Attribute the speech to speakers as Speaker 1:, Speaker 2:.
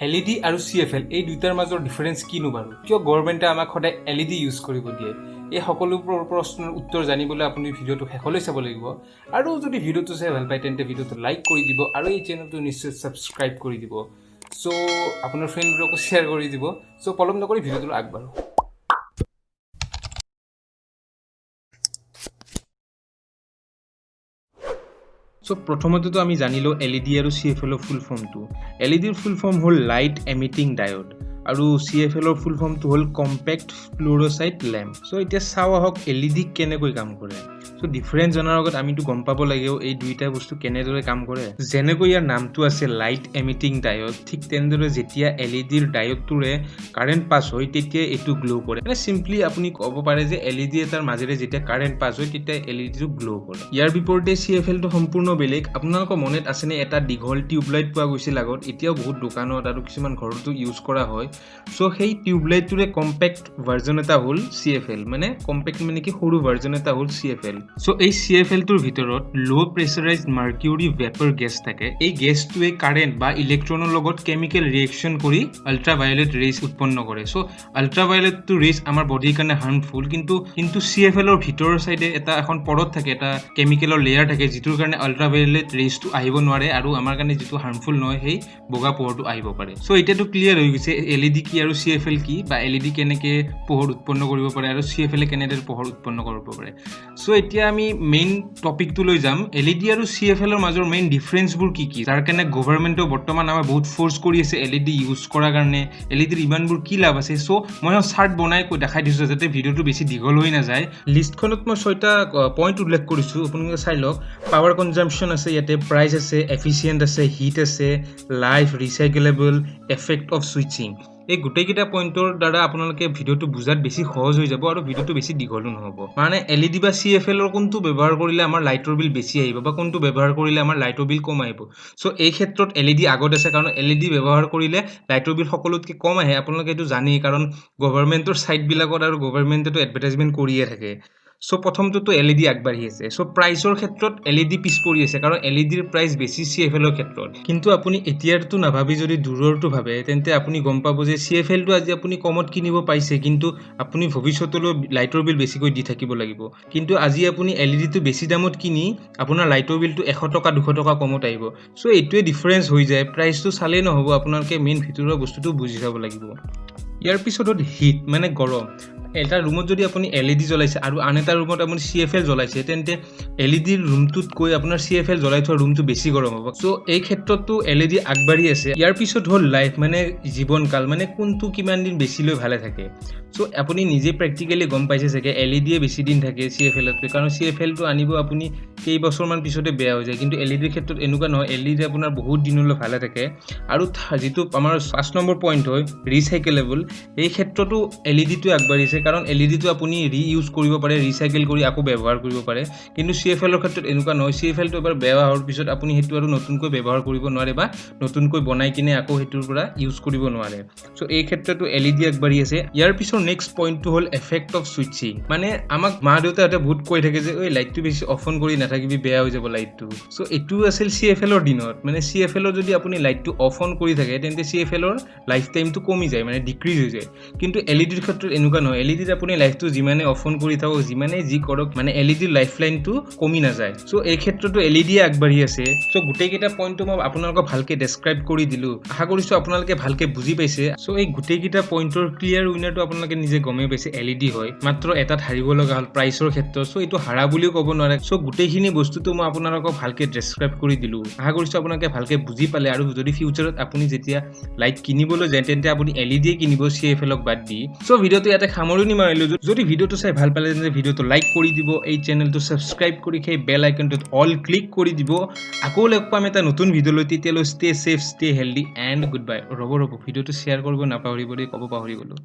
Speaker 1: LED আৰু CFL, এই দুটাৰ মাজৰ ডিফাৰেঞ্চ কিনো বাৰু? কিয় গভৰ্ণমেণ্টে আমাক সদায় এলইডি ইউজ কৰিব দিয়ে? এই সকলোবোৰ প্ৰশ্নৰ উত্তৰ জানিবলৈ আপুনি ভিডিঅ'টো শেষলৈ চাব লাগিব। আৰু যদি ভিডিঅ'টো চাই ভাল পায়, তেন্তে ভিডিঅ'টো লাইক কৰি দিব আৰু এই চেনেলটো নিশ্চয় ছাবস্ক্ৰাইব কৰি দিব। চ' আপোনাৰ ফ্ৰেণ্ডবোৰকো শ্বেয়াৰ কৰি দিব। চ' পলম নকৰি ভিডিঅ'টো আগবাঢ়ো। চ' প্ৰথমতেতো আমি জানিলোঁ এলইডি আৰু চিএফএলৰ ফুল ফৰ্মটো। এলইডিৰ ফুল ফৰ্ম হ'ল লাইট এমিটিং ডায়ড আৰু চিএফএলৰ ফুল ফৰ্মটো হ'ল কম্পেক্ট ফ্লুৰ'চেণ্ট লেম্প। চ' এতিয়া চাওঁ আহক এলইডি কেনেকৈ কাম কৰে। চ' ডিফাৰেঞ্চ জনাৰ আগত আমিতো গম পাব লাগিব এই দুইটা বস্তু কেনেদৰে কাম কৰে। যেনেকৈ ইয়াৰ নামটো আছে লাইট এমিটিং ডায়ড, ঠিক তেনেদৰে যেতিয়া এলইডিৰ ডায়ডটোৰে কাৰেণ্ট পাছ হয়, তেতিয়া এইটো গ্ল' কৰে। মানে চিম্পলি আপুনি ক'ব পাৰে যে এলইডি এটাৰ মাজেৰে যেতিয়া কাৰেণ্ট পাছ হয়, তেতিয়া এলইডিটো গ্ল' কৰে। ইয়াৰ বিপৰীতে চিএফএলটো সম্পূৰ্ণ বেলেগ। আপোনালোকৰ মনত আছেনে, এটা দীঘল টিউবলাইট পোৱা গৈছিল আগত? এতিয়াও বহুত দোকানত আৰু কিছুমান ঘৰতো ইউজ কৰা হয়। চ' সেই টিউবলাইটটোৰে কম্পেক্ট ভাৰ্জন এটা হ'ল চিএফএল। মানে কম্পেক্ট মানে কি, সৰু ভাৰ্জন এটা হ'ল চিএফএল। চ' এই চিএফএলটোৰ ভিতৰত ল' প্ৰেচাৰাইজ মাৰ্কিউৰি ভেপাৰ গেছ থাকে। এই গেছটোৱে কাৰেণ্ট বা ইলেক্ট্ৰনৰ লগত কেমিকেল ৰিয়েকশ্যন কৰি আল্ট্ৰাভায়লেট ৰেজ উৎপন্ন কৰে। চ' আল্ট্ৰাভায়লেটটো ৰেজ আমাৰ বডিৰ কাৰণে হাৰ্মফুল, কিন্তু চিএফএলৰ ভিতৰৰ চাইডে এটা এখন পৰত থাকে, এটা কেমিকেলৰ লেয়াৰ থাকে, যিটোৰ কাৰণে আল্ট্ৰাভায়লেট ৰেজটো আহিব নোৱাৰে আৰু আমাৰ কাৰণে যিটো হাৰ্মফুল নহয়, সেই বগা পোহৰটো আহিব পাৰে। চ' এতিয়াতো ক্লিয়াৰ হৈ গৈছে এলইডি কি আৰু চিএফএল কি, বা এলইডি কেনেকৈ পোহৰ উৎপন্ন কৰিব পাৰে আৰু চিএফএলে কেনেদৰে পোহৰ উৎপন্ন কৰিব পাৰে। চ' এতিয়া আমি মেইন টপিকটোলৈ যাম। এলইডি আৰু চিএফএলৰ মাজৰ মেইন ডিফাৰেঞ্চবোৰ কি কি, যাৰ কাৰণে গভৰ্ণমেণ্টেও বৰ্তমান আমাৰ বহুত ফ'ৰ্চ কৰি আছে এলইডি ইউজ কৰাৰ কাৰণে, এলইডিৰ ইমানবোৰ কি লাভ আছে। চ' মই চাৰ্ট বনাই কৈ দেখাই দিছোঁ, যাতে ভিডিঅ'টো বেছি দীঘল হৈ নাযায়। লিষ্টখনত মই ছয়টা পইণ্ট উল্লেখ কৰিছোঁ, আপোনালোকে চাই লওক। পাৱাৰ কনজাম্পশ্যন আছে ইয়াতে, প্ৰাইচ আছে, এফিচিয়েণ্ট আছে, হিট আছে, লাইফ, ৰিচাইকেলেবল, এফেক্ট অফ ছুইচিং। এই গোটেইকেইটা পইণ্টৰ দ্বাৰা আপোনালোকে ভিডিঅ'টো বুজাত বেছি সহজ হৈ যাব আৰু ভিডিঅ'টো বেছি দীঘলো নহ'ব। মানে এলইডি বা চিএফএলৰ কোনটো ব্যৱহাৰ কৰিলে আমাৰ লাইটৰ বিল বেছি আহিব বা কোনটো ব্যৱহাৰ কৰিলে আমাৰ লাইটৰ বিল কম আহিব। চ' এই ক্ষেত্ৰত এলইডি আগত আছে, কাৰণ এলইডি ব্যৱহাৰ কৰিলে লাইটৰ বিল সকলোতকৈ কম আহে। আপোনালোকে এইটো জানেই, কাৰণ গভৰ্ণমেণ্টৰ ছাইটবিলাকত আৰু গভৰ্ণমেণ্টেতো এডভাৰটাইজমেণ্ট কৰিয়ে থাকে। চ' প্ৰথমটোতো এলইডি আগবাঢ়ি আছে। চ' প্ৰাইচৰ ক্ষেত্ৰত এলইডি পিছ পৰি আছে, কাৰণ এলইডিৰ প্ৰাইচ বেছি চিএফএলৰ ক্ষেত্ৰত। কিন্তু আপুনি এতিয়াৰটো নাভাবি যদি দূৰৰটো ভাবে, তেন্তে আপুনি গম পাব যে চিএফএলটো আজি আপুনি কমত কিনিব পাইছে, কিন্তু আপুনি ভৱিষ্যতলৈ লাইটৰ বিল বেছিকৈ দি থাকিব লাগিব। কিন্তু আজি আপুনি এলইডিটো বেছি দামত কিনি আপোনাৰ লাইটৰ বিলটো 100 টকা, 200 টকা কমত আহিব। চ' এইটোৱে ডিফাৰেঞ্চ হৈ যায়। প্ৰাইচটো চালেই নহ'ব, আপোনালোকে মেইন ভিতৰুৱা বস্তুটো বুজি চাব লাগিব। ইয়াৰ পিছত হিট, মানে গৰম। এটা ৰুমত যদি আপুনি এলইডি জ্বলাইছে আৰু আন এটা ৰুমত আপুনি চিএফএল জ্বলাইছে, তেন্তে এলইডিৰ ৰুমটোতকৈ আপোনাৰ চিএফএল জ্বলাই থোৱা ৰুমটো বেছি গৰম হ'ব। চ' এই ক্ষেত্ৰতো এলইডি আগবাঢ়ি আছে। ইয়াৰ পিছত হ'ল লাইফ, মানে জীৱনকাল, মানে কোনটো কিমান দিন বেছিলৈ ভালে থাকে। চ' আপুনি নিজে প্ৰেক্টিকেলি গম পাইছে চাগে, এলইডিয়ে বেছি দিন থাকে চিএফএলতকৈ, কাৰণ চিএফএলটো আনিব আপুনি, কেইবছৰমান পিছতে বেয়া হৈ যায়। কিন্তু এলইডিৰ ক্ষেত্ৰত এনেকুৱা নহয়, এলইডি আপোনাৰ বহুত দিনলৈ ভালে থাকে। আৰু যিটো আমাৰ 5 নম্বৰ পইণ্ট হয় ৰিচাইকেলেবল, এই ক্ষেত্ৰতো এলইডিটোৱে আগবাঢ়িছে, কাৰণ এলইডিটো আপুনি ৰিইউজ কৰিব পাৰে, ৰিচাইকেল কৰি আকৌ ব্যৱহাৰ কৰিব পাৰে। কিন্তু চিএফএলৰ ক্ষেত্ৰত এনেকুৱা নহয়। চিএফএলটো এবাৰ বেয়া হোৱাৰ পিছত আপুনি সেইটো আৰু নতুনকৈ ব্যৱহাৰ কৰিব নোৱাৰে বা নতুনকৈ বনাই কিনে আকৌ সেইটোৰ পৰা ইউজ কৰিব নোৱাৰে। চ' এই ক্ষেত্ৰতো এলইডি আগবাঢ়ি আছে। ইয়াৰ পিছৰ নেক্সট পইণ্টটো হ'ল এফেক্ট অফ ছুইচিং। মানে আমাক মা দেউতাহঁতে বহুত কৈ থাকে যে ঐ, লাইটটো বেছি অফ অন কৰি নাথাকিবি, বেয়া হৈ যাব লাইটটো। চ' এইটো আছিল চিএফএলৰ দিনত। মানে চিএফএলৰ যদি আপুনি লাইটটো অফ অন কৰি থাকে, তেন্তে চিএফএলৰ লাইফ টাইমটো কমি যায়, মানে ডিক্ৰিজ হৈ যায়। কিন্তু এলইডিৰ ক্ষেত্ৰত এনেকুৱা নহয়। এলইডিত আপুনি লাইফটো যিমানে অফ অন কৰি থাকক, যিমানে যি কৰক, মানে এলইডিৰ লাইফ লাইনটো কমি নাযায়। চ' এই ক্ষেত্ৰতো এলইডিয়ে আগবাঢ়ি আছে। চ' গোটেইকেইটা পইণ্টটো মই আপোনালোকক ভালকৈ ডেছক্ৰাইব কৰি দিলোঁ। আশা কৰিছোঁ আপোনালোকে ভালকৈ বুজি পাইছে। চ' এই গোটেইকেইটা পইণ্টৰ ক্লিয়াৰ উইনাৰটো আপোনালোকে নিজে গমেই পাইছে, এলইডি হয়। মাত্ৰ এটাত হাৰিব লগা হ'ল প্ৰাইচৰ ক্ষেত্ৰত। চ' এইটো হাৰা বুলিও ক'ব নোৱাৰে। চ' গোটেইখিনি বস্তুটো মই আপোনালোকক ভালকৈ ডেছক্ৰাইব কৰি দিলোঁ। আশা কৰিছোঁ আপোনালোকে ভালকৈ বুজি পালে। আৰু যদি ফিউচাৰত আপুনি যেতিয়া লাইট কিনিবলৈ যায়, তেন্তে আপুনি এলইডিয়ে কিনিব, চিএফএলক বাদ দি। চ' ভিডিঅ'টো ইয়াতে সামৰণি মাৰিলোঁ। যদি ভিডিঅ'টো চাই ভাল পালে, তেন্তে ভিডিঅ'টো লাইক কৰি দিব, এই চেনেলটো ছাবস্ক্ৰাইব কৰি সেই বেল আইকনটোত অল ক্লিক কৰি দিব। আকৌ লগ পাম এটা নতুন ভিডিঅ' লৈ। তেতিয়ালৈ stay safe, stay healthy and good bye। ৰ'ব ৰ'ব, ভিডিঅ'টো শ্বেয়াৰ কৰিব নাপাহৰিব দেই, ক'ব পাহৰি গ'লোঁ।